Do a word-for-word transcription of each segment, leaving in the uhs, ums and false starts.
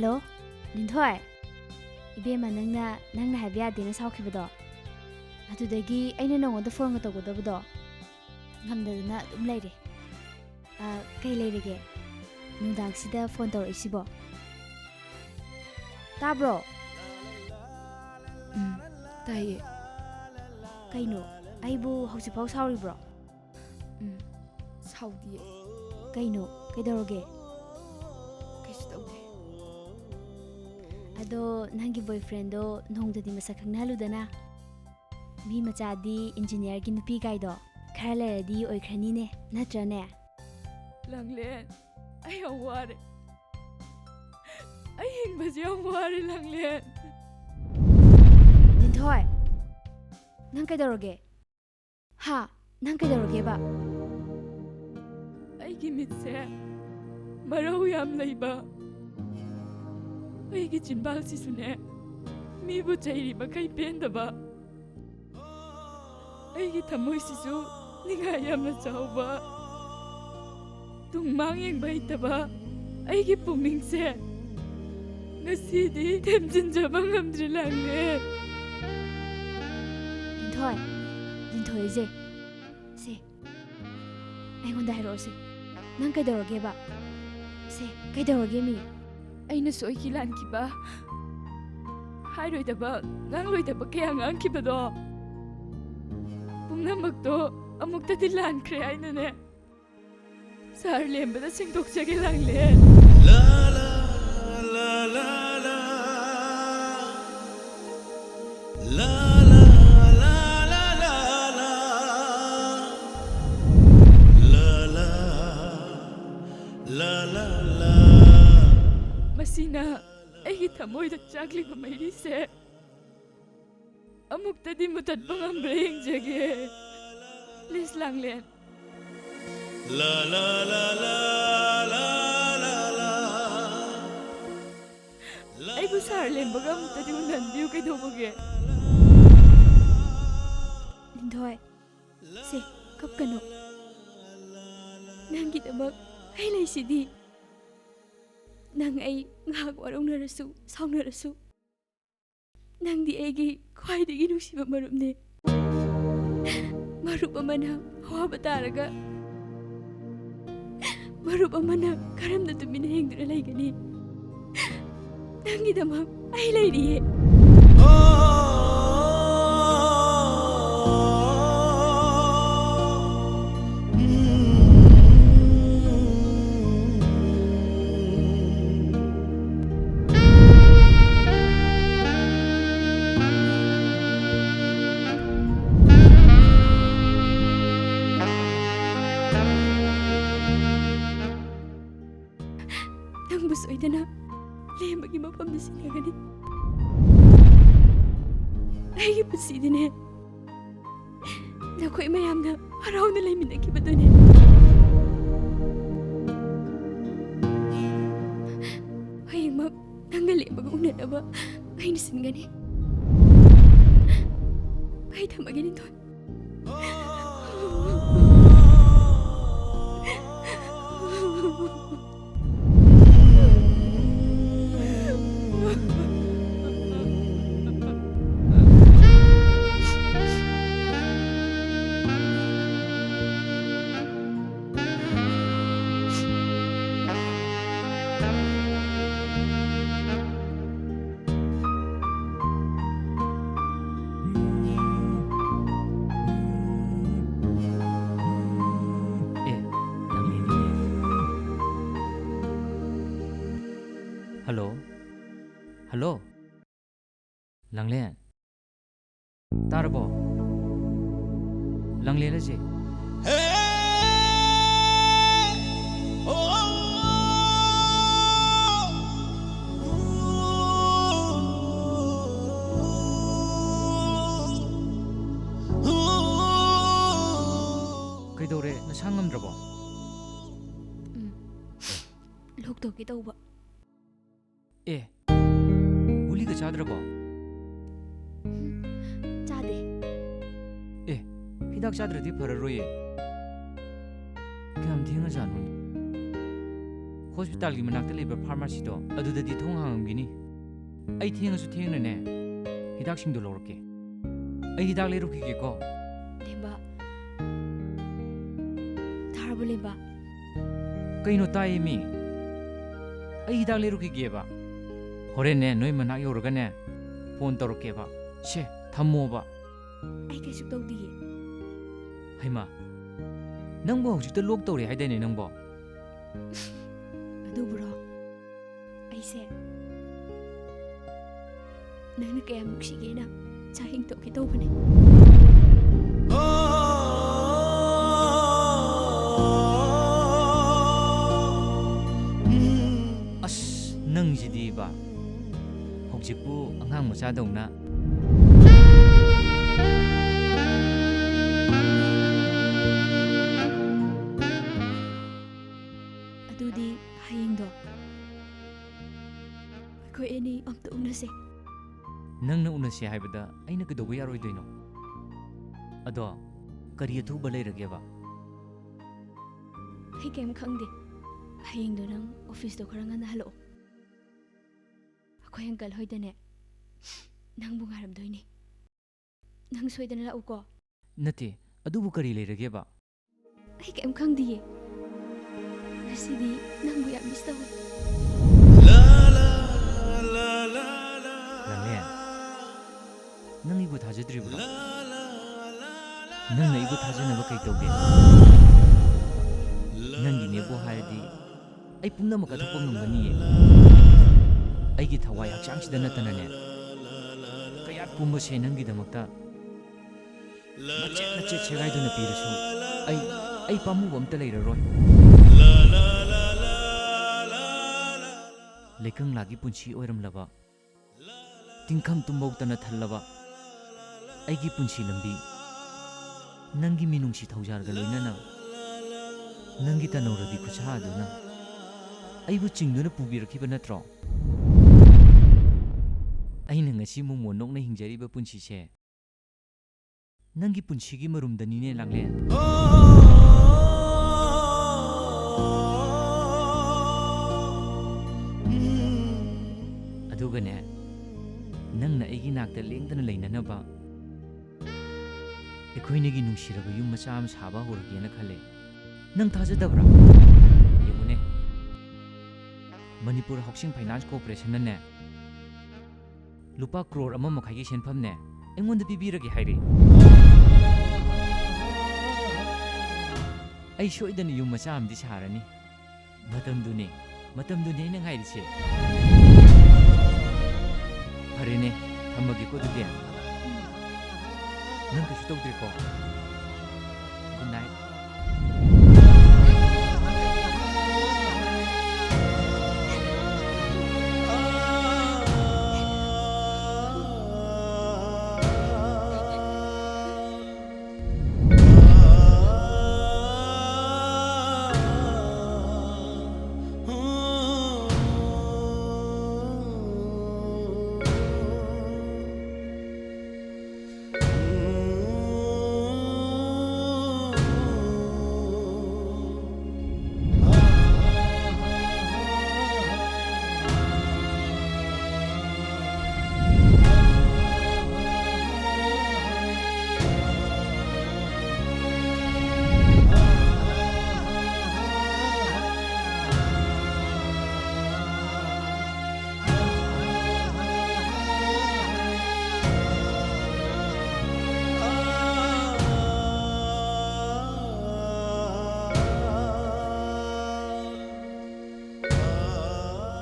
Hello, ꯂꯤꯟꯊꯣꯏ꯫ ꯏꯕꯦꯝꯃ, ꯅꯪꯅ, ꯅꯪꯅ ꯍꯥꯏꯕ ꯌꯥꯗꯦꯅ ꯁꯥꯎꯈꯤꯕꯗꯣ, ꯑꯗꯨꯗꯒꯤ ꯑꯩꯅ ꯅꯉꯣꯟꯗ ꯐꯣꯟꯒ ꯇꯧꯒꯗꯕꯗꯣ ꯉꯝꯗꯗꯅ ꯑꯗꯨꯝ ꯂꯩꯔꯦ꯫ ꯑ, ꯀꯩ ꯂꯩꯔꯒꯦ? ꯅꯨꯡꯗꯥꯡꯁꯤꯗ ꯐꯣꯟ ꯇꯧꯔꯛꯏꯁꯤꯕꯣ? ꯇꯥꯕ꯭ꯔꯣ? ꯎꯝ, ꯇꯥꯏꯌꯦ꯫ ꯀꯩꯅꯣ, ꯑꯩꯕꯨ ꯍꯧꯖꯤꯛꯐꯥꯎ ꯁꯥꯎꯔꯤꯕ꯭ꯔꯣ? ꯎꯝ, ꯁꯥꯎꯗꯤꯌꯦ꯫ ꯀꯩꯅꯣ, ꯀꯩꯗꯧꯔꯒꯦ? ꯀꯩꯁꯨ ꯇꯧꯗꯦ꯫ ꯑꯗꯣ ꯅꯪꯒꯤ boyfriendꯗꯣ ꯅꯣꯡꯃꯇꯗꯤ ꯃꯁꯛ ꯈꯪꯅꯍꯜꯂꯨꯗꯅ꯫ ꯃꯤ ꯃꯆꯥꯗꯤ engineerꯒꯤ ꯅꯨꯄꯤ ꯀꯥꯏꯗꯣ ꯈꯔ ꯂꯩꯔꯗꯤ ꯑꯣꯏꯈ꯭ꯔꯅꯤꯅꯦ, ꯅꯠꯇ꯭ꯔꯅꯦ? ꯂꯥꯡꯂꯦꯟ, ꯑꯩ ꯌꯥꯝ ꯋꯥꯔꯦ꯫ ꯑꯩ ꯍꯤꯡꯕꯁꯦ ꯌꯥꯝ ꯋꯥꯔꯦ, ꯂꯥꯡꯂꯦꯟ꯫ ꯂꯤꯟꯊꯣꯏ, ꯅꯪ ꯀꯩꯗꯧꯔꯒꯦ? ꯍꯥ? ꯅꯪ ꯀꯩꯗꯧꯔꯒꯦꯕ? ꯑꯩꯒꯤ ꯃꯤꯠꯁꯦ ꯃꯔꯧ ꯌꯥꯝ ꯂꯩꯕ, ꯑꯩꯒꯤ ꯆꯤꯟꯕꯥꯜꯁꯤꯁꯨꯅꯦ, ꯃꯤꯕꯨ ꯆꯩꯔꯤ ꯃꯈꯩ ꯄꯦꯟꯗꯕ, ꯑꯩꯒꯤ ꯊꯃꯣꯏꯁꯤꯁꯨ ꯅꯤꯡꯉꯥꯏ ꯌꯥꯝꯅ ꯆꯥꯎꯕ, ꯇꯨꯡ ꯃꯥꯡ ꯌꯦꯡꯕ ꯍꯩꯇꯕ ꯑꯩꯒꯤ ꯄꯨꯛꯅꯤꯡꯁꯦ ꯉꯁꯤꯗꯤ ꯊꯦꯝꯖꯤꯟꯖꯕ ꯉꯝꯗ꯭ꯔꯦ, ꯂꯥꯡꯂꯦꯟ꯫ ꯂꯤꯟꯊꯣꯏ, ꯂꯤꯟꯊꯣꯏꯁꯦ, ꯁꯦ, ꯑꯩꯉꯣꯟꯗ ꯍꯥꯏꯔꯛꯑꯣꯁꯦ, ꯅꯪ ꯀꯩꯗꯧꯔꯒꯦꯕ? ꯁꯦ, ꯀꯩꯗꯧꯔꯒꯦ ꯃꯤ? ꯑꯩꯅ ꯁꯣꯏꯈꯤ ꯂꯥꯟꯈꯤꯕ, ꯍꯥꯏꯔꯣꯏꯗꯕ, ꯉꯥꯡꯂꯣꯏꯗꯕ ꯀꯌꯥ ꯉꯥꯡꯈꯤꯕꯗꯣ, ꯄꯨꯝꯅꯃꯛꯇꯣ ꯑꯃꯨꯛꯇꯗꯤ ꯂꯥꯟꯈ꯭ꯔꯦ ꯍꯥꯏꯅꯅꯦ, ꯁꯥꯔ ꯂꯦꯝꯕꯗ ꯁꯦꯡꯗꯣꯛꯆꯒꯦ, ꯂꯥꯡꯂꯦꯟ꯫ ꯂꯥ, ꯂꯥ, ꯂꯥ, ꯂꯥ, ꯂꯥ꯫ ꯂꯥ, ꯂꯥ, ꯂꯥ, ꯂꯥ, ꯂꯥ, ꯂꯥ꯫ ꯂꯥ, ꯂꯥ, ꯂꯥ, ꯂꯥ, ꯂꯥ꯫ ꯃꯁꯤꯅ ꯑꯩꯒꯤ ꯊꯃꯣꯏꯗ ꯆꯥꯛꯂꯤꯕ ꯃꯩꯔꯤꯁꯦ ꯑꯃꯨꯛꯇꯗꯤ ꯃꯨꯊꯠꯄ ꯉꯝꯕ꯭ꯔꯥ ꯌꯦꯡꯖꯒꯦ꯫ Please, ꯂꯥꯡꯂꯦꯟ꯫ ꯂꯥ, ꯂꯥ, ꯂꯥ, ꯂꯥ, ꯂꯥ, ꯂꯥ꯫ ꯑꯩꯕꯨ ꯁꯥꯔ ꯂꯦꯝꯕꯒ ꯑꯃꯨꯛꯇꯗꯤ ꯎꯅꯍꯟꯕꯤꯌꯨ, ꯀꯩꯗꯧꯕꯒꯦ? ꯂꯤꯟꯊꯣꯏ, ꯁꯦ, ꯀꯞꯀꯅꯨ꯫ ꯅꯪꯒꯤꯗꯃꯛ ꯑꯩ ꯂꯩꯁꯤꯗꯤ꯫ ꯅꯪ ꯑꯩ ꯉꯥꯏꯍꯥꯛ ꯋꯥꯔꯧꯅꯔꯁꯨ, ꯁꯥꯎꯅꯔꯁꯨ, ꯅꯪꯗꯤ ꯑꯩꯒꯤ ꯈ꯭ꯋꯥꯏꯗꯒꯤ ꯅꯨꯡꯁꯤꯕ ꯃꯔꯨꯞꯅꯦ꯫ ꯃꯔꯨꯞ ꯑꯃꯅ ꯑꯋꯥꯕ ꯇꯥꯔꯒ, ꯃꯔꯨꯞ ꯑꯃꯅ ꯀꯔꯝꯅ ꯇꯨꯃꯤꯟꯅ ꯌꯦꯡꯗꯨꯅ ꯂꯩꯒꯅꯤ? ꯅꯪꯒꯤꯗꯃꯛ ꯑꯩ ꯂꯩꯔꯤꯌꯦ꯫ ꯅꯪꯕꯨ ꯁꯣꯏꯗꯅ ꯂꯦꯝꯕꯒꯤ ꯃꯐꯝꯗ ꯁꯤꯟꯅꯒꯅꯤ꯫ ꯑꯩꯒꯤ ꯄꯨꯟꯁꯤꯗꯤꯅꯦ, ꯅꯈꯣꯏ ꯃꯌꯥꯝꯅ ꯍꯔꯥꯎꯅ ꯂꯩꯃꯤꯟꯅꯈꯤꯕꯗꯨꯅꯦ꯫ ꯍꯌꯦꯡꯃꯛ ꯅꯪꯒ ꯂꯦꯝꯕꯒ ꯎꯅꯅꯕ ꯑꯩꯅ ꯁꯤꯟꯒꯅꯤ꯫ ꯑꯩ ꯊꯝꯃꯒꯦ, ꯂꯤꯟꯊꯣꯏ꯫ ꯑꯦ, ꯂꯥꯡꯂꯦꯟꯅꯤꯅꯦ꯫ ꯍꯜꯂꯣ? ꯍꯜꯂꯣ? ꯂꯥꯡꯂꯦꯟ? ꯇꯥꯔꯕꯣ? ꯂꯥꯡꯂꯦꯟ ꯑꯁꯦ꯫ ꯀꯩꯗꯧꯔꯦ? ꯅꯁꯥ ꯉꯝꯗ꯭ꯔꯕꯣ? ꯎꯝ꯫ ꯂꯣꯛ ꯇꯧꯒꯦ ꯇꯧꯕ꯫ ꯑꯦ, ꯒꯨꯂꯤꯒ ꯆꯥꯗ꯭ꯔꯕꯣ? ꯎꯝ, ꯆꯥꯗꯦ꯫ ꯑꯦ, ꯍꯤꯗꯥꯛ ꯆꯥꯗ꯭ꯔꯗꯤ ꯐꯔꯔꯣꯏꯌꯦ꯫ ꯀꯌꯥꯝ ꯊꯦꯡꯉꯖꯥꯠꯅꯣ? ꯍꯣꯁꯄꯤꯇꯥꯜꯒꯤ ꯃꯅꯥꯛꯇ ꯂꯩꯕ ꯐꯥꯔꯃꯥꯁꯤꯗꯣ, ꯑꯗꯨꯗꯗꯤ ꯊꯣꯡ ꯍꯥꯡꯉꯝꯒꯅꯤ꯫ ꯑꯩ ꯊꯦꯡꯉꯁꯨ ꯊꯦꯡꯅꯅꯦ ꯍꯤꯗꯥꯛꯁꯤꯡꯗꯣ ꯂꯧꯔꯛꯀꯦ꯫ ꯑꯩ ꯍꯤꯗꯥꯛ ꯂꯩꯔꯨꯈꯤꯒꯦꯀꯣ꯫ ꯂꯦꯝꯕ, ꯇꯥꯔꯕꯣ ꯂꯦꯝꯕ? ꯀꯩꯅꯣ ꯇꯥꯏꯌꯦ ꯃꯤ? ꯑꯩ ꯍꯤꯗꯥꯛ ꯂꯩꯔꯨꯈꯤꯒꯦꯕ꯫ ꯍꯣꯔꯦꯟꯅꯦ ꯅꯣꯏ ꯃꯅꯥꯛ ꯌꯧꯔꯒꯅꯦ ꯐꯣꯟ ꯇꯧꯔꯛꯀꯦꯕ꯫ ꯁꯦ, ꯊꯝꯃꯣꯕ꯫ ꯑꯩ ꯀꯩꯁꯨ ꯇꯧꯗꯤꯌꯦ꯫ ꯍꯩꯃꯥ, ꯅꯪꯕꯨ ꯍꯧꯖꯤꯛꯇ ꯂꯣꯛ ꯇꯧꯔꯦ ꯍꯥꯏꯗꯥꯏꯅꯦ ꯅꯪꯕꯣ? ꯑꯗꯨꯕꯨꯔꯣ? ꯑꯩꯁꯦ ꯅꯪꯅ ꯀꯌꯥꯝ ꯅꯨꯡꯁꯤꯒꯦꯅ ꯆꯥꯛ ꯍꯦꯟꯇꯣꯛꯀꯦ ꯇꯧꯕꯅꯦ꯫ ꯑꯁ, ꯅꯪꯁꯤꯗꯤꯕ, ꯍꯧꯖꯤꯛꯄꯨ ꯑꯉꯥꯡ ꯃꯆꯥꯗꯧꯅ꯫ ꯑꯗꯨꯗꯤ ꯍꯌꯦꯡꯗꯣ ꯑꯩꯈꯣꯏ ꯑꯅꯤ ꯑꯝꯇ ꯎꯅꯁꯦ꯫ ꯅꯪꯅ ꯎꯅꯁꯦ ꯍꯥꯏꯕꯗ ꯑꯩꯅ ꯀꯩꯗꯧꯕ ꯌꯥꯔꯣꯏꯗꯣꯏꯅꯣ? ꯑꯗꯣ ꯀꯔꯤ ꯑꯊꯨꯕ ꯂꯩꯔꯒꯦꯕ? ꯑꯩ ꯀꯩꯝ ꯈꯪꯗꯦ꯫ ꯍꯌꯦꯡꯗꯣ ꯅꯪ ꯑꯣꯐꯤꯁꯇꯣ ꯈꯔ ꯉꯟꯅ ꯍꯜꯂꯛꯑꯣ꯫ ꯑꯩꯈꯣꯏ ꯑꯪꯀꯜ ꯍꯣꯏꯗꯅꯦ ꯅꯪꯕꯨ ꯉꯥꯏꯔꯝꯗꯣꯏꯅꯦ꯫ ꯅꯪ ꯁꯣꯏꯗꯅ ꯂꯥꯛꯎꯀꯣ꯫ ꯅꯠꯇꯦ, ꯑꯗꯨꯕꯨ ꯀꯔꯤ ꯂꯩꯔꯒꯦꯕ? ꯑꯩ ꯀꯩꯝ ꯈꯪꯗꯤꯌꯦ꯫ ꯉꯁꯤꯗꯤ ꯅꯪꯕꯨ ꯌꯥꯝ ꯃꯤꯁ ꯇꯧꯋꯦ꯫ ꯂꯥꯡꯂꯦꯟ, ꯅꯪ ꯑꯩꯕꯨ ꯊꯥꯖꯗ꯭ꯔꯤꯕ꯭ꯔꯣ? ꯅꯪꯅ ꯑꯩꯕꯨ ꯊꯥꯖꯅꯕ ꯀꯩ ꯇꯧꯒꯦ? ꯅꯪꯒꯤꯅꯦꯕꯨ ꯍꯥꯏꯔꯗꯤ ꯑꯩ ꯄꯨꯝꯅꯃꯛ ꯀꯠꯊꯣꯛꯄ ꯉꯝꯒꯅꯤꯌꯦ꯫ ꯑꯩꯒꯤ ꯊꯋꯥꯏ ꯍꯛꯆꯥꯡꯁꯤꯗ ꯅꯠꯇꯅꯅꯦ, ꯀꯌꯥꯠ ꯄꯨꯝꯕꯁꯦ ꯅꯪꯒꯤꯗꯃꯛꯇ ꯃꯆꯦꯠ ꯃꯆꯦꯠ ꯁꯦꯒꯥꯏꯗꯨꯅ ꯄꯤꯔꯁꯨ ꯑꯩ, ꯑꯩ ꯄꯥꯝꯃꯨꯕ ꯑꯝꯇ ꯂꯩꯔꯔꯣꯏ꯫ ꯂꯩꯀꯪꯂꯥꯒꯤ ꯄꯨꯟꯁꯤ ꯑꯣꯏꯔꯝꯂꯕ, ꯇꯤꯡꯈꯪ ꯇꯨꯝꯕꯧꯇꯅ ꯊꯜꯂꯕ ꯑꯩꯒꯤ ꯄꯨꯟꯁꯤ ꯂꯝꯕꯤ, ꯅꯪꯒꯤ ꯃꯤꯅꯨꯡꯁꯤ ꯊꯧꯖꯥꯜꯒ ꯂꯣꯏꯅꯅ ꯅꯪꯒꯤ ꯇꯅꯧꯔꯕꯤ ꯈꯨꯠꯁꯥ ꯑꯗꯨꯅ ꯑꯩꯕꯨ ꯆꯤꯡꯗꯨꯅ ꯄꯨꯕꯤꯔꯛꯈꯤꯕ ꯅꯠꯇ꯭ꯔꯣ? ꯑꯩꯅ ꯉꯁꯤ ꯃꯣꯃꯣꯟ ꯅꯣꯛꯅ ꯍꯤꯡꯖꯔꯤꯕ ꯄꯨꯟꯁꯤꯁꯦ ꯅꯪꯒꯤ ꯄꯨꯟꯁꯤꯒꯤ ꯃꯔꯨꯝꯗꯅꯤꯅꯦ, ꯂꯥꯡꯂꯦꯟ꯫ ꯑꯗꯨꯒꯅꯦ, ꯅꯪꯅ ꯑꯩꯒꯤ ꯅꯥꯛꯇ ꯂꯦꯡꯗꯅ ꯂꯩꯅꯅꯕ ꯑꯩꯈꯣꯏꯅꯤꯒꯤ ꯅꯨꯡꯁꯤꯔꯕ ꯌꯨꯝ ꯃꯆꯥ ꯑꯃ ꯁꯥꯕ ꯍꯧꯔꯒꯦꯅ ꯈꯜꯂꯦ꯫ ꯅꯪ ꯊꯥꯖꯗꯕ꯭ꯔꯥ? ꯌꯦꯡꯉꯨꯅꯦ, ꯃꯅꯤꯄꯨꯔ ꯍꯥꯎꯁꯤꯡ ꯐꯥꯏꯅꯥꯟꯁ ꯀꯣꯔꯄꯣꯔꯦꯁꯟꯅꯅꯦ ꯂꯨꯄꯥ ꯀ꯭ꯔꯣꯔ ꯑꯃ ꯃꯈꯥꯏꯒꯤ ꯁꯦꯟꯐꯝꯅꯦ ꯑꯩꯉꯣꯟꯗ ꯄꯤꯕꯤꯔꯒꯦ ꯍꯥꯏꯔꯦ꯫ ꯑꯩ ꯁꯣꯏꯗꯅ ꯌꯨꯝ ꯃꯆꯥ ꯑꯃꯗꯤ ꯁꯥꯔꯅꯤ꯫ ꯃꯇꯝꯗꯨꯅꯦ, ꯃꯇꯝꯗꯨꯅꯦ ꯑꯩꯅ ꯉꯥꯏꯔꯤꯁꯦ꯫ ꯐꯔꯦꯅꯦ, ꯊꯝꯃꯒꯦꯀꯣ ꯑꯗꯨꯗꯤ꯫ ꯅꯪ ꯀꯩꯁꯨ ꯇꯧꯗ꯭ꯔꯦꯀꯣ? Good night꯫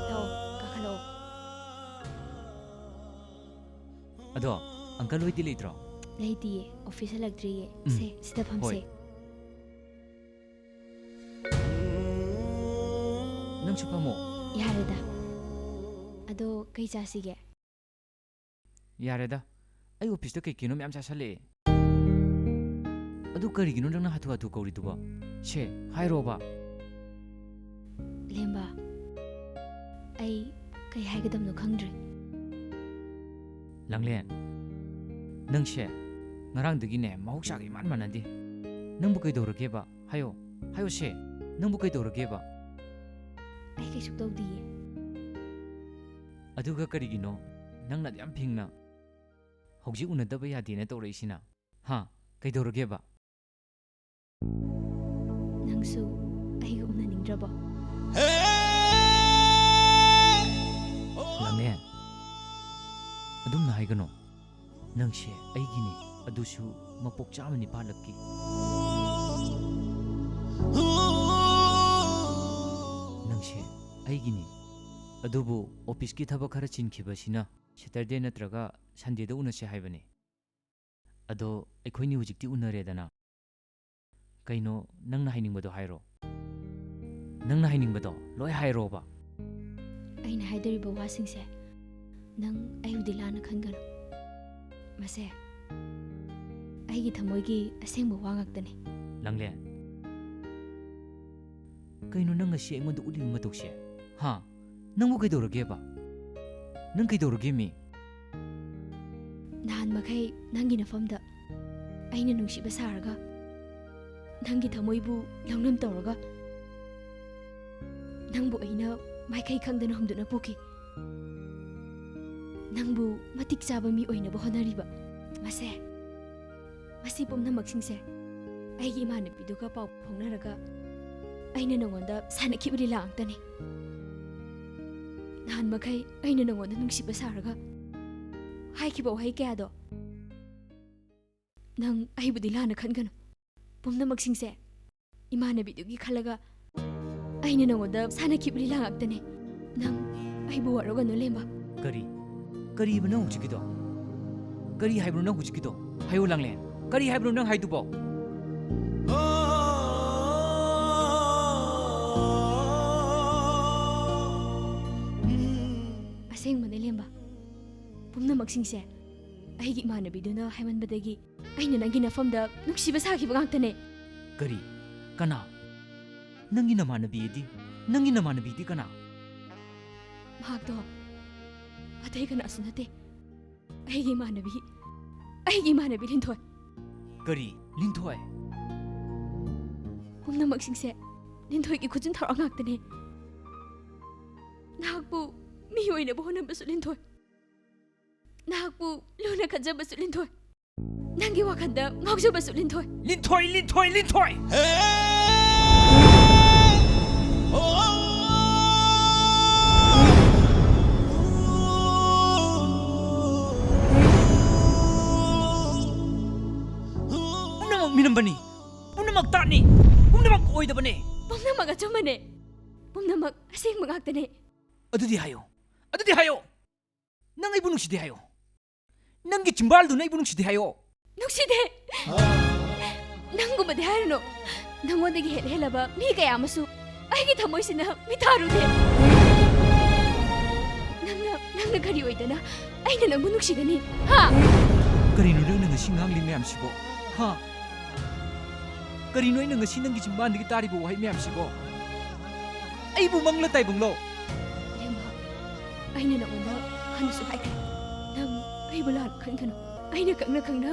ꯂꯥꯛꯑꯣ, ꯀꯥꯈꯠꯂꯛꯑꯣ꯫ ꯑꯗꯣ, ꯑꯪꯀꯜ ꯍꯣꯏꯗꯤ ꯂꯩꯇ꯭ꯔꯣ? ꯂꯩꯇꯤꯌꯦ, ꯑꯣꯐꯤꯁ ꯍꯜꯂꯛꯇ꯭ꯔꯤꯌꯦ꯫ ꯎꯝ. ꯁꯦ, ꯁꯤꯗ ꯐꯝꯁꯦ꯫ ꯍꯣꯏ꯫ ꯅꯪꯁꯨ ꯐꯝꯃꯣ꯫ ꯌꯥꯔꯦꯗ꯫ ꯑꯗꯣ, ꯀꯩ ꯆꯥꯁꯤꯒꯦ? ꯌꯥꯔꯦꯗ, ꯑꯩ ꯑꯣꯐꯤꯁꯇ ꯀꯩ ꯀꯩꯅꯣ ꯃꯌꯥꯝ ꯆꯥꯁꯜꯂꯛꯑꯦ꯫ ꯑꯗꯨ ꯀꯔꯤꯒꯤꯅꯣ ꯅꯪꯅ ꯍꯥꯊꯨ ꯍꯥꯊꯨ ꯀꯧꯔꯤꯗꯨꯕꯣ? ꯁꯦ, ꯍꯥꯏꯔꯣꯕ꯫ ꯂꯦꯝꯕ, ꯑꯩ ꯀꯩ ꯍꯥꯏꯒꯗꯕꯅꯣ ꯈꯪꯗ꯭ꯔꯦ꯫ ꯂꯥꯡꯂꯦꯟ, ꯅꯪꯁꯦ ꯉꯔꯥꯡꯗꯒꯤꯅꯦ ꯃꯍꯧꯁꯥꯒ ꯏꯃꯥꯟ ꯃꯥꯟꯅꯗꯦ꯫ ꯅꯪꯕꯨ ꯀꯩꯗꯧꯔꯒꯦꯕ? ꯍꯥꯏꯌꯣ, ꯍꯥꯏꯌꯣ ꯁꯦ, ꯅꯪꯕꯨ ꯀꯩꯗꯧꯔꯒꯦꯕ? ꯑꯩ ꯀꯩꯁꯨ ꯇꯧꯗꯤꯌꯦ꯫ ꯑꯗꯨꯒ ꯀꯔꯤꯒꯤꯅꯣ ꯅꯪꯅ ꯑꯗꯨꯌꯥꯝ ꯐꯤꯡꯅ ꯍꯧꯖꯤꯛ ꯎꯅꯗꯕ ꯌꯥꯗꯦꯅ ꯇꯧꯔꯛꯏꯁꯤꯅ? ꯍꯥ? ꯀꯩꯗꯧꯔꯒꯦꯕ? ꯅꯪꯁꯨ ꯑꯩꯒ ꯎꯅꯅꯤꯡꯗ꯭ꯔꯕꯣ? ꯂꯥꯡꯂꯦꯟ, ꯑꯗꯨꯝꯅ ꯍꯥꯏꯒꯅꯣ꯫ ꯅꯪꯁꯦ ꯑꯩꯒꯤꯅꯤ, ꯑꯗꯨꯁꯨ ꯃꯄꯣꯛ ꯆꯥꯝꯃ ꯅꯤꯄꯥꯜꯂꯛꯀꯤ꯫ ꯅꯪꯁꯦ ꯑꯩꯒꯤꯅꯤ, ꯑꯗꯨꯕꯨ ꯑꯣꯐꯤꯁꯀꯤ ꯊꯕꯛ ꯈꯔ ꯆꯤꯟꯈꯤꯕꯁꯤꯅ ꯁꯦꯇꯔꯗꯦ ꯅꯠꯇ꯭ꯔꯒ ꯁꯟꯗꯦꯗ ꯎꯅꯁꯦ ꯍꯥꯏꯕꯅꯤ꯫ ꯑꯗꯣ ꯑꯩꯈꯣꯏꯅꯤ ꯍꯧꯖꯤꯛꯇꯤ ꯎꯅꯔꯦꯗꯅ꯫ ꯀꯩꯅꯣ ꯅꯪꯅ ꯍꯥꯏꯅꯤꯡꯕꯗꯣ ꯍꯥꯏꯔꯣ꯫ ꯅꯪꯅ ꯍꯥꯏꯅꯤꯡꯕꯗꯣ ꯂꯣꯏ ꯍꯥꯏꯔꯣꯕ꯫ ꯑꯩꯅ ꯍꯥꯏꯗꯣꯔꯤꯕ ꯋꯥꯁꯤꯡꯁꯦ ꯅꯪ ꯑꯩꯕꯨꯗꯤ ꯂꯥꯟꯅ ꯈꯟꯒꯅꯨ꯫ ꯃꯁꯦ ꯑꯩꯒꯤ ꯊꯃꯣꯏꯒꯤ ꯑꯁꯦꯡꯕ ꯋꯥ ꯉꯥꯛꯇꯅꯤ꯫ ꯂꯥꯡꯂꯦꯟ, ꯀꯩꯅꯣ ꯅꯪ ꯉꯁꯤ ꯑꯩꯉꯣꯟꯗ ꯎꯠꯂꯤꯕ ꯃꯇꯧꯁꯦ? ꯍꯥ? ꯅꯪꯕꯨ ꯀꯩꯗꯧꯔꯒꯦꯕ? ꯅꯪ ꯀꯩꯗꯧꯔꯒꯦ ꯃꯤ? ꯅꯍꯥꯟ ꯃꯈꯩ ꯅꯪꯒꯤ ꯅꯐꯝꯗ ꯑꯩꯅ ꯅꯨꯡꯁꯤꯕ ꯁꯥꯔꯒ, ꯅꯪꯒꯤ ꯊꯃꯣꯏꯕꯨ ꯂꯧꯅꯝ ꯇꯧꯔꯒ, ꯅꯪꯕꯨ ꯑꯩꯅ ꯃꯥꯏꯀꯩ ꯈꯪꯗꯅ ꯍꯨꯝꯗꯨꯅ ꯄꯨꯈꯤ꯫ ꯅꯪꯕꯨ ꯃꯇꯤꯛ ꯆꯥꯕ ꯃꯤ ꯑꯣꯏꯅꯕ ꯍꯣꯠꯅꯔꯤꯕ ꯃꯁꯦ, ꯃꯁꯤ ꯄꯨꯝꯅꯃꯛꯁꯤꯡꯁꯦ ꯑꯩꯒꯤ ꯏꯃꯥꯟꯅꯕꯤꯗꯨꯒ ꯄꯥꯎ ꯐꯥꯎꯅꯔꯒ ꯑꯩꯅ ꯅꯉꯣꯟꯗ ꯁꯥꯟꯅꯈꯤꯕ ꯂꯤꯂꯥ ꯉꯥꯛꯇꯅꯤ꯫ ꯅꯍꯥꯟ ꯃꯈꯩ ꯑꯩꯅ ꯅꯉꯣꯟꯗ ꯅꯨꯡꯁꯤꯕ ꯁꯥꯔꯒ ꯍꯥꯏꯈꯤꯕ ꯋꯥꯍꯩ ꯀꯌꯥꯗꯣ ꯅꯪ ꯑꯩꯕꯨꯗꯤ ꯂꯥꯟꯅ ꯈꯟꯒꯅꯨ꯫ ꯄꯨꯝꯅꯃꯛꯁꯤꯡꯁꯦ ꯏꯃꯥꯟꯅꯕꯤꯗꯨꯒꯤ ꯈꯜꯂꯒ ꯑꯩꯅ ꯅꯉꯣꯟꯗ ꯁꯥꯟꯅꯈꯤꯕ ꯂꯤꯂꯥ ꯉꯥꯛꯇꯅꯦ꯫ ꯅꯪ ꯑꯩꯕꯨ ꯋꯥꯔꯧꯒꯅꯨ, ꯂꯦꯝꯕ꯫ ꯀꯔꯤ? ꯀꯔꯤꯕ ꯅꯪ ꯍꯧꯖꯤꯛꯀꯤꯗꯣ? ꯀꯔꯤ ꯍꯥꯏꯕꯅꯣ ꯅꯪ ꯍꯧꯖꯤꯛꯀꯤꯗꯣ? ꯍꯥꯏꯌꯣ ꯂꯥꯡꯂꯦꯟ, ꯀꯔꯤ ꯍꯥꯏꯕꯅꯣ ꯅꯪ ꯍꯥꯏꯗꯨꯕꯣ? ꯑꯁꯦꯡꯕꯅꯦ, ꯂꯦꯝꯕ꯫ ꯄꯨꯝꯅꯃꯛꯁꯤꯡꯁꯦ ꯑꯩꯒꯤ ꯏꯃꯥꯟꯅꯕꯤꯗꯨꯅ ꯍꯥꯏꯃꯟꯕꯗꯒꯤ ꯑꯩꯅ ꯅꯪꯒꯤ ꯅꯐꯝꯗ ꯅꯨꯡꯁꯤꯕ ꯁꯥꯈꯤꯕ ꯉꯥꯛꯇꯅꯦ꯫ ꯀꯔꯤ? ꯀꯅꯥ? ꯅꯪꯒꯤ ꯅꯃꯥꯟꯅꯕꯤꯗꯤ? ꯅꯪꯒꯤ ꯅꯃꯥꯟꯅꯕꯤꯗꯤ ꯀꯅꯥ? ꯃꯍꯥꯛꯇꯣ ꯑꯇꯩ ꯀꯅꯥꯁꯨ ꯅꯠꯇꯦ, ꯑꯩꯒꯤ ꯏꯃꯥꯟꯅꯕꯤ, ꯑꯩꯒꯤ ꯏꯃꯥꯟꯅꯕꯤ ꯂꯤꯟꯊꯣꯏ꯫ ꯀꯔꯤ? ꯂꯤꯟꯊꯣꯏ? ꯄꯨꯝꯅꯃꯛꯁꯤꯡꯁꯦ ꯂꯤꯟꯊꯣꯏꯒꯤ ꯈꯨꯖꯤꯟ ꯊꯧꯔꯥꯡ ꯉꯥꯛꯇꯅꯦ꯫ ꯅꯍꯥꯛꯄꯨ ꯃꯤ ꯑꯣꯏꯅꯕ ꯍꯣꯠꯅꯕꯁꯨ ꯂꯤꯟꯊꯣꯏ, ꯅꯍꯥꯛꯄꯨ ꯂꯨꯅ ꯈꯟꯖꯕꯁꯨ ꯂꯤꯟꯊꯣꯏ, ꯅꯪꯒꯤ ꯋꯥꯈꯜꯗ ꯉꯥꯎꯖꯕꯁꯨ ꯂꯤꯟꯊꯣꯏ꯫ ꯂꯤꯟꯊꯣꯏ, ꯂꯤꯟꯊꯣꯏ, ꯂꯤꯟꯊꯣꯏ! ꯄꯨꯝꯅꯃꯛ ꯃꯤꯅꯝꯕꯅꯤ, ꯄꯨꯝꯅꯃꯛ ꯇꯥꯠꯅꯤ, ꯄꯨꯝꯅꯃꯛ ꯑꯣꯏꯗꯕꯅꯦ꯫ ꯄꯨꯝꯅꯃꯛ ꯑꯆꯨꯝꯕꯅꯦ, ꯄꯨꯝꯅꯃꯛ ꯑꯁꯦꯡꯕ ꯉꯥꯛꯇꯅꯦ꯫ ꯑꯗꯨꯗꯤ ꯍꯥꯏꯌꯣ, ꯑꯗꯨꯗꯤ ꯍꯥꯏꯌꯣ, ꯅꯪ ꯑꯩꯕꯨ ꯅꯨꯡꯁꯤꯗꯦ ꯍꯥꯏꯌꯣ, ꯅꯪꯒꯤ ꯆꯤꯝꯕꯥꯜꯗꯨꯅ ꯑꯩꯕꯨ ꯅꯨꯡꯁꯤꯗꯦ ꯍꯥꯏꯌꯣ꯫ ꯅꯨꯡꯁꯤꯗꯦ꯫ ꯅꯪꯒꯨꯝꯕꯗꯤ ꯍꯥꯏꯔꯨꯅꯨ꯫ ꯅꯪꯉꯣꯟꯗꯒꯤ ꯍꯦꯜꯂ ꯍꯦꯜꯂꯕ ꯃꯤ ꯀꯌꯥ ꯑꯃꯁꯨ ꯑꯩꯒꯤ ꯊꯃꯣꯏꯁꯤꯅ ꯃꯤꯊꯥꯔꯨꯗꯦ꯫ ꯅꯪꯅ, ꯅꯪꯅ ꯀꯔꯤ ꯑꯣꯏꯗꯅ ꯑꯩꯅ ꯅꯪꯕꯨ ꯅꯨꯡꯁꯤꯒꯅꯤ? ꯍꯥ? ꯀꯔꯤꯅꯣ ꯅꯪꯅ ꯉꯁꯤ ꯉꯥꯡꯂꯤ ꯃꯌꯥꯝꯁꯤꯕꯣ? ꯍꯥ? ꯀꯔꯤꯅꯣ ꯑꯩꯅ ꯉꯁꯤ ꯅꯪꯒꯤ ꯆꯤꯝꯕꯥꯟꯗꯒꯤ ꯇꯥꯔꯤꯕ ꯋꯥꯍꯩ ꯃꯌꯥꯝꯁꯤꯕꯣ? ꯑꯩꯕꯨ ꯃꯪꯂ ꯇꯥꯏꯕꯪꯂꯣ? ꯂꯦꯝꯕ, ꯑꯩꯅ ꯅꯉꯣꯟꯗ ꯍꯥꯟꯅꯁꯨ ꯍꯥꯏꯈ꯭ꯔꯦ, ꯅꯪ ꯑꯩꯕꯨ ꯂꯥꯟꯅ ꯈꯟꯒꯅꯨ꯫ ꯑꯩꯅ ꯈꯪꯅ ꯈꯪꯅ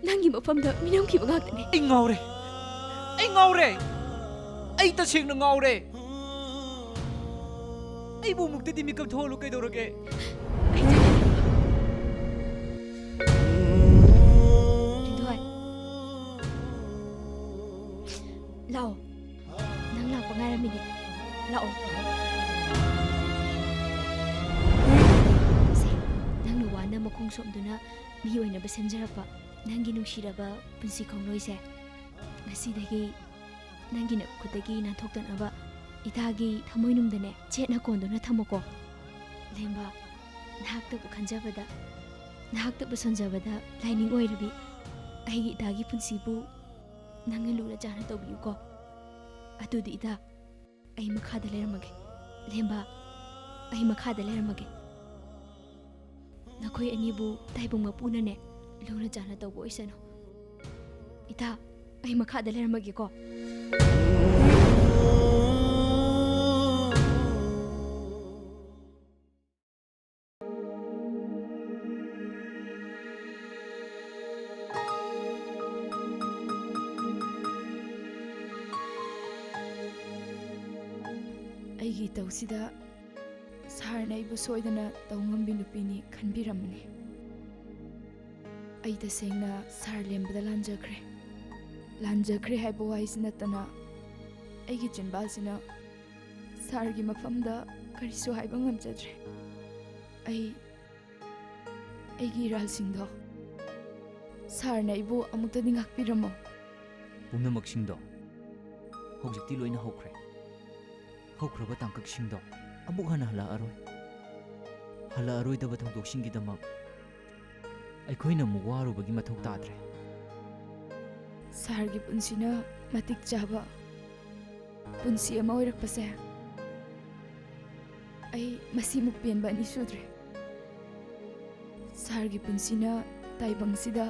ꯅꯪꯒꯤ ꯃꯐꯝꯗ ꯃꯤꯅꯝꯈꯤꯕ ꯉꯥꯛꯇꯅꯦ꯫ ꯑꯩ ꯉꯥꯎꯔꯦ, ꯑꯩ ꯉꯥꯎꯔꯦ꯫ ꯑꯩ ꯇꯁꯦꯡꯅ ꯉꯥꯎꯔꯦ꯫ ꯑꯩꯕꯨ ꯑꯃꯨꯛꯇꯗꯤ ꯃꯤꯀꯞ ꯊꯣꯛꯍꯜꯂꯨ ꯀꯩꯗꯧꯔꯒꯦ? ꯑꯩꯁꯨꯅꯦ꯫ ꯂꯤꯟꯊꯣꯏ, ꯂꯥꯛꯑꯣ꯫ ꯅꯪ ꯂꯥꯛꯄ ꯉꯥꯏꯔꯝꯃꯤꯅꯦ꯫ ꯂꯥꯛꯑꯣ꯫ ꯁꯦ, ꯅꯪꯅ ꯋꯥꯅ ꯃꯈꯣꯡ ꯁꯣꯝꯗꯨꯅ ꯃꯤ ꯑꯣꯏꯅꯕ ꯁꯦꯝꯖꯔꯛꯄ ꯅꯪꯒꯤ ꯅꯨꯡꯁꯤꯔꯕ ꯄꯨꯟꯁꯤ ꯈꯣꯡꯂꯣꯏꯁꯦ ꯉꯁꯤꯗꯒꯤ ꯅꯪꯒꯤ ꯅꯈꯨꯠꯇꯒꯤ ꯅꯥꯟꯊꯣꯛꯇꯅꯕ ꯏꯇꯥꯒꯤ ꯊꯃꯣꯏꯅꯨꯡꯗꯅꯦ ꯆꯦꯠꯅ ꯀꯣꯟꯗꯨꯅ ꯊꯝꯃꯨꯀꯣ꯫ ꯂꯦꯝꯕ, ꯅꯍꯥꯛꯇꯕꯨ ꯈꯟꯖꯕꯗ, ꯅꯍꯥꯛꯇꯕꯨ ꯁꯣꯟꯖꯕꯗ ꯂꯥꯏꯅꯤꯡ ꯑꯣꯏꯔꯕꯤ ꯑꯩꯒꯤ ꯏꯇꯥꯒꯤ ꯄꯨꯟꯁꯤꯕꯨ ꯅꯪꯅ ꯂꯨꯅ ꯆꯥꯟꯅ ꯇꯧꯕꯤꯌꯨꯀꯣ꯫ ꯑꯗꯨꯗꯤ ꯏꯇꯥ, ꯑꯩ ꯃꯈꯥꯗ ꯂꯩꯔꯝꯃꯒꯦ꯫ ꯂꯦꯝꯕ, ꯑꯩ ꯃꯈꯥꯗ ꯂꯩꯔꯝꯃꯒꯦ꯫ ꯅꯈꯣꯏ ꯑꯅꯤꯕꯨ ꯇꯥꯏꯕꯪ ꯃꯄꯨꯅꯅꯦ ꯂꯨꯅ ꯆꯥꯟꯅ ꯇꯧꯕ ꯑꯣꯏꯁꯅꯨ꯫ ꯏꯇꯥ, ꯑꯩ ꯃꯈꯥꯗ ꯂꯩꯔꯝꯃꯒꯦꯀꯣ꯫ ꯑꯩꯒꯤ ꯏꯇꯧꯁꯤꯗ ꯁꯥꯔ ꯑꯩꯕꯨ ꯁꯣꯏꯗꯅ ꯇꯧ ꯉꯝꯕꯤ ꯅꯨꯄꯤꯅꯤ ꯈꯟꯕꯤꯔꯝꯕꯅꯤ꯫ ꯑꯩ ꯇꯁꯦꯡꯅ ꯁꯥꯔ ꯂꯦꯝꯕꯗ ꯂꯥꯟꯖꯈ꯭ꯔꯦ꯫ ꯂꯥꯟꯖꯈ꯭ꯔꯦ ꯍꯥꯏꯕ ꯋꯥꯍꯩꯁꯤ ꯅꯠꯇꯅ ꯑꯩꯒꯤ ꯆꯤꯟꯕꯥꯜꯁꯤꯅ ꯁꯥꯔꯒꯤ ꯃꯐꯝꯗ ꯀꯔꯤꯁꯨ ꯍꯥꯏꯕ ꯉꯝꯖꯗ꯭ꯔꯦ꯫ ꯑꯩ, ꯑꯩꯒꯤ ꯏꯔꯥꯜꯁꯤꯡꯗꯣ ꯁꯥꯔꯅ ꯑꯩꯕꯨ ꯑꯃꯨꯛꯇꯗꯤ ꯉꯥꯛꯄꯤꯔꯝꯃꯣ꯫ ꯄꯨꯝꯅꯃꯛꯁꯤꯡꯗꯣ ꯍꯧꯖꯤꯛꯇꯤ ꯂꯣꯏꯅ ꯍꯧꯈ꯭ꯔꯦ꯫ ꯍꯧꯈ꯭ꯔꯕ ꯇꯥꯡꯀꯛꯁꯤꯡꯗꯣ ꯑꯃꯨꯛ ꯍꯟꯅ ꯍꯜꯂꯛꯑꯔꯣꯏ꯫ ꯍꯜꯂꯛꯑꯔꯣꯏꯗꯕ ꯊꯧꯗꯣꯛꯁꯤꯡꯒꯤꯗꯃꯛ ꯑꯩꯈꯣꯏꯅ ꯑꯃꯨꯛ ꯋꯥꯔꯨꯕꯒꯤ ꯃꯊꯧ ꯇꯥꯗ꯭ꯔꯦ꯫ ꯁꯥꯔꯒꯤ ꯄꯨꯟꯁꯤꯅ ꯃꯇꯤꯛ ꯆꯥꯕ ꯄꯨꯟꯁꯤ ꯑꯃ ꯑꯣꯏꯔꯛꯄꯁꯦ ꯑꯩ ꯃꯁꯤꯃꯨꯛ ꯄꯦꯟꯕ ꯑꯅꯤ ꯁꯨꯗ꯭ꯔꯦ꯫ ꯁꯥꯔꯒꯤ ꯄꯨꯟꯁꯤꯅ ꯇꯥꯏꯕꯪꯁꯤꯗ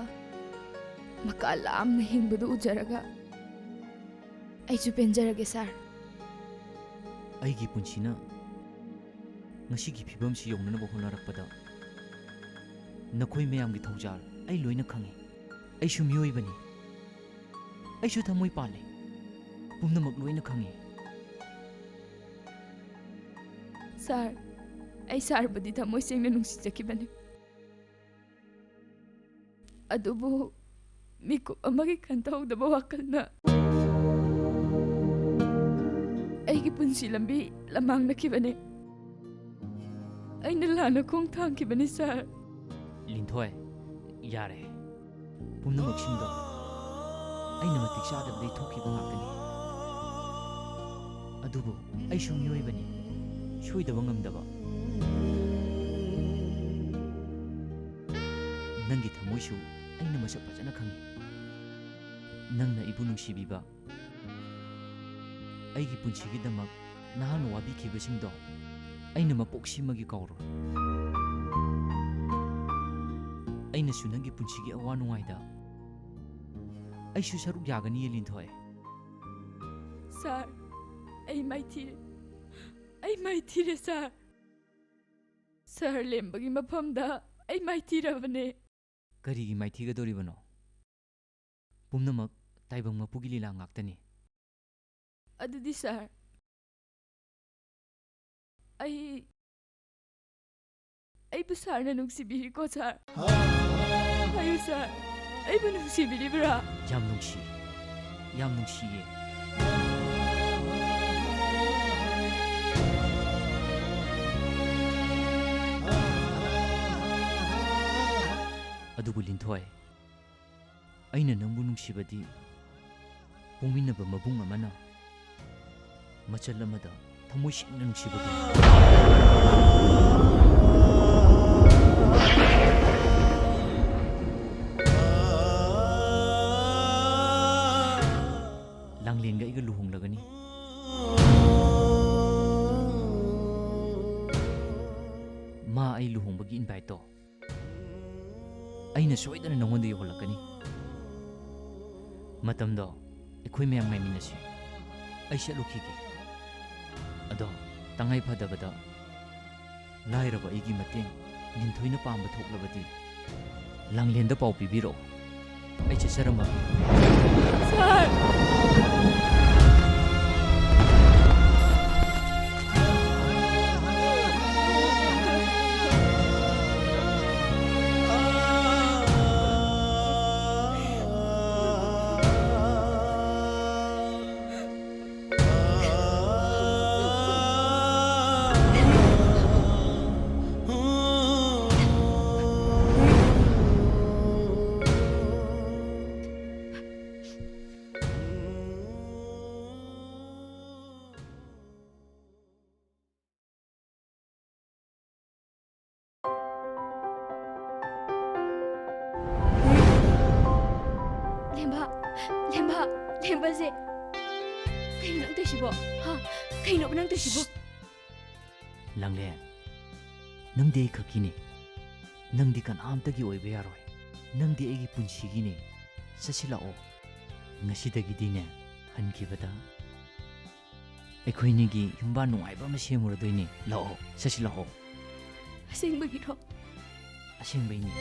ꯃꯀꯥ ꯂꯥꯝꯅ ꯍꯤꯡꯕꯗꯨ ꯎꯖꯔꯒ ꯑꯩꯁꯨ ꯄꯦꯟꯖꯔꯒꯦ, ꯁꯥꯔ꯫ ꯑꯩꯒꯤ ꯄꯨꯟꯁꯤꯅ ꯉꯁꯤꯒꯤ ꯐꯤꯕꯝꯁꯤ ꯌꯧꯅꯅꯕ ꯍꯣꯠꯅꯔꯛꯄꯗ ꯅꯈꯣꯏ ꯃꯌꯥꯝꯒꯤ ꯊꯧꯖꯥꯜ ꯑꯩ ꯂꯣꯏꯅ ꯈꯪꯏ꯫ ꯑꯩꯁꯨ ꯃꯤꯑꯣꯏꯕꯅꯤ꯫ ꯑꯩꯁꯨ ꯊꯃꯣꯏ ꯄꯥꯜꯂꯤ꯫ ꯄꯨꯝꯅꯃꯛ ꯂꯣꯏꯅ ꯈꯪꯏ꯫ ꯁꯥꯔ, ꯑꯩ ꯁꯥꯔꯕꯨꯗꯤ ꯊꯃꯣꯏ ꯁꯦꯡꯅ ꯅꯨꯡꯁꯤꯖꯈꯤꯕꯅꯤ꯫ ꯑꯗꯨꯕꯨ ꯃꯤꯀꯨꯞ ꯑꯃꯒꯤ ꯈꯟꯊꯍꯧꯗꯕ ꯋꯥꯈꯜꯅ ꯑꯩꯒꯤ ꯄꯨꯟꯁꯤ ꯂꯝꯕꯤ ꯂꯃꯥꯡꯅꯈꯤꯕꯅꯤ꯫ ꯑꯩꯅ ꯂꯥꯟꯅ ꯈꯣꯡ ꯊꯥꯡꯈꯤꯕꯅꯤ, ꯁꯥꯔ꯫ ꯂꯤꯟꯊꯣꯏ, ꯌꯥꯔꯦ꯫ ꯄꯨꯝꯅꯃꯛꯁꯤꯡꯗꯣ ꯑꯩꯅ ꯃꯇꯤꯛ ꯆꯥꯗꯕꯗꯩ ꯊꯣꯛꯈꯤꯕ ꯉꯥꯛꯇꯅꯤ꯫ ꯑꯗꯨꯕꯨ ꯑꯩꯁꯨ ꯃꯤꯑꯣꯏꯕꯅꯤ, ꯁꯣꯏꯗꯕ ꯉꯝꯗꯕ꯫ ꯅꯪꯒꯤ ꯊꯃꯣꯏꯁꯨ ꯑꯩꯅ ꯃꯁꯛ ꯐꯖꯅ ꯈꯪꯏ꯫ ꯅꯪꯅ ꯑꯩꯕꯨ ꯅꯨꯡꯁꯤꯕꯤꯕ, ꯑꯩꯒꯤ ꯄꯨꯟꯁꯤꯒꯤꯗꯃꯛ ꯅꯍꯥꯛꯅ ꯋꯥꯕꯤꯈꯤꯕꯁꯤꯡꯗꯣ ꯑꯩꯅ ꯃꯄꯣꯛꯁꯤꯃꯒꯤ ꯀꯥꯎꯔꯣꯏ꯫ ꯑꯩꯅꯁꯨ ꯅꯪꯒꯤ ꯄꯨꯟꯁꯤꯒꯤ ꯑꯋꯥ ꯅꯨꯡꯉꯥꯏꯗ ꯑꯩꯁꯨ ꯁꯔꯨꯛ ꯌꯥꯒꯅꯤꯌꯦ, ꯂꯤꯟꯊꯣꯏ꯫ ꯁꯥꯔ, ꯑꯩ ꯃꯥꯏꯊꯤꯔꯦ꯫ ꯑꯩ ꯃꯥꯏꯊꯤꯔꯦ, ꯁꯥꯔ꯫ ꯁꯥꯔ ꯂꯦꯝꯕꯒꯤ ꯃꯐꯝꯗ ꯑꯩ ꯃꯥꯏꯊꯤꯔꯕꯅꯦ꯫ ꯀꯔꯤꯒꯤ ꯃꯥꯏꯊꯤꯒꯗꯧꯔꯤꯕꯅꯣ? ꯄꯨꯝꯅꯃꯛ ꯇꯥꯏꯕꯪ ꯃꯄꯨꯒꯤ ꯂꯤꯂꯥ ꯉꯥꯛꯇꯅꯤ꯫ ꯑꯗꯨꯗꯤ ꯁꯥꯔ, ꯑꯩ ꯑꯩꯕꯨ ꯁꯥꯔꯅ ꯅꯨꯡꯁꯤꯕꯤꯔꯤꯀꯣ, ꯁꯥꯔ? ꯍꯥꯏꯌꯨ, ꯁꯥꯔ, ꯑꯩꯕꯨ ꯅꯨꯡꯁꯤꯕꯤꯔꯤꯕ꯭ꯔꯥ? ꯌꯥꯝ ꯅꯨꯡꯁꯤ, ꯌꯥꯝ ꯅꯨꯡꯁꯤꯌꯦ꯫ ꯑꯗꯨꯕꯨ ꯂꯤꯟꯊꯣꯏ, ꯑꯩꯅ ꯅꯪꯕꯨ ꯅꯨꯡꯁꯤꯕꯗꯤ ꯄꯣꯛꯃꯤꯟꯅꯕ ꯃꯕꯨꯡ ꯑꯃꯅ ꯃꯆꯜ ꯑꯃꯗ ꯊꯃꯣꯏ ꯁꯦꯡꯅ ꯅꯨꯡꯁꯤꯕꯗꯨ꯫ ꯂꯥꯡꯂꯦꯟꯒ ꯑꯩꯒ ꯂꯨꯍꯣꯡꯂꯒꯅꯤ꯫ ꯃꯥ ꯑꯩ ꯂꯨꯍꯣꯡꯕꯒꯤ inviteꯇꯣ ꯑꯩꯅ ꯁꯣꯏꯗꯅ ꯅꯉꯣꯟꯗ ꯌꯧꯍꯜꯂꯛꯀꯅꯤ꯫ ꯃꯇꯝꯗꯣ ꯑꯩꯈꯣꯏ ꯃꯌꯥꯝ ꯉꯥꯏꯃꯤꯟꯅꯁꯤ꯫ ꯑꯩ ꯆꯠꯂꯨꯈꯤꯒꯦ꯫ ꯑꯗꯣ ꯇꯉꯥꯏ ꯐꯗꯕꯗ ꯂꯥꯏꯔꯕ ꯑꯩꯒꯤ ꯃꯇꯦꯡ ꯂꯤꯟꯊꯣꯏꯅ ꯄꯥꯝꯕ ꯊꯣꯛꯂꯕꯗꯤ ꯂꯥꯡꯂꯦꯟꯗ ꯄꯥꯎ ꯄꯤꯕꯤꯔꯛꯑꯣ꯫ ꯑꯩ ꯆꯠꯆꯔꯝꯃꯒꯦ꯫ ꯁꯥꯔ! ꯂꯦꯝꯕ, ꯂꯦꯝꯕ, ꯂꯦꯝꯕꯁꯦ꯫ ꯀꯩꯅꯣ ꯅꯪ ꯇꯧꯏꯁꯤꯕꯣ? ꯍꯥ? ꯀꯩꯅꯣꯕ ꯅꯪ ꯇꯧꯏꯁꯤꯕꯣ? ꯂꯥꯡꯂꯦꯟ, ꯅꯪꯗꯤ ꯑꯩ ꯈꯛꯀꯤꯅꯤ꯫ ꯅꯪꯗꯤ ꯀꯅꯥꯝꯇꯒꯤ ꯑꯣꯏꯕ ꯌꯥꯔꯣꯏ꯫ ꯅꯪꯗꯤ ꯑꯩꯒꯤ ꯄꯨꯟꯁꯤꯒꯤꯅꯤ꯫ ꯆꯠꯁꯤ ꯂꯥꯛꯑꯣ꯫ ꯉꯁꯤꯗꯒꯤꯗꯤꯅꯦ, ꯍꯟꯈꯤꯕꯗ ꯑꯩꯈꯣꯏꯅꯤꯒꯤ ꯌꯨꯝꯕꯥꯟ ꯅꯨꯡꯉꯥꯏꯕ ꯑꯃ ꯁꯦꯝꯃꯨꯔꯗꯣꯏꯅꯤ꯫ ꯂꯥꯛꯑꯣ, ꯆꯠꯁꯤ ꯂꯥꯛꯑꯣ꯫ ꯑꯁꯦꯡꯕꯒꯤꯔꯣ? ꯑꯁꯦꯡꯕꯩꯅꯤ꯫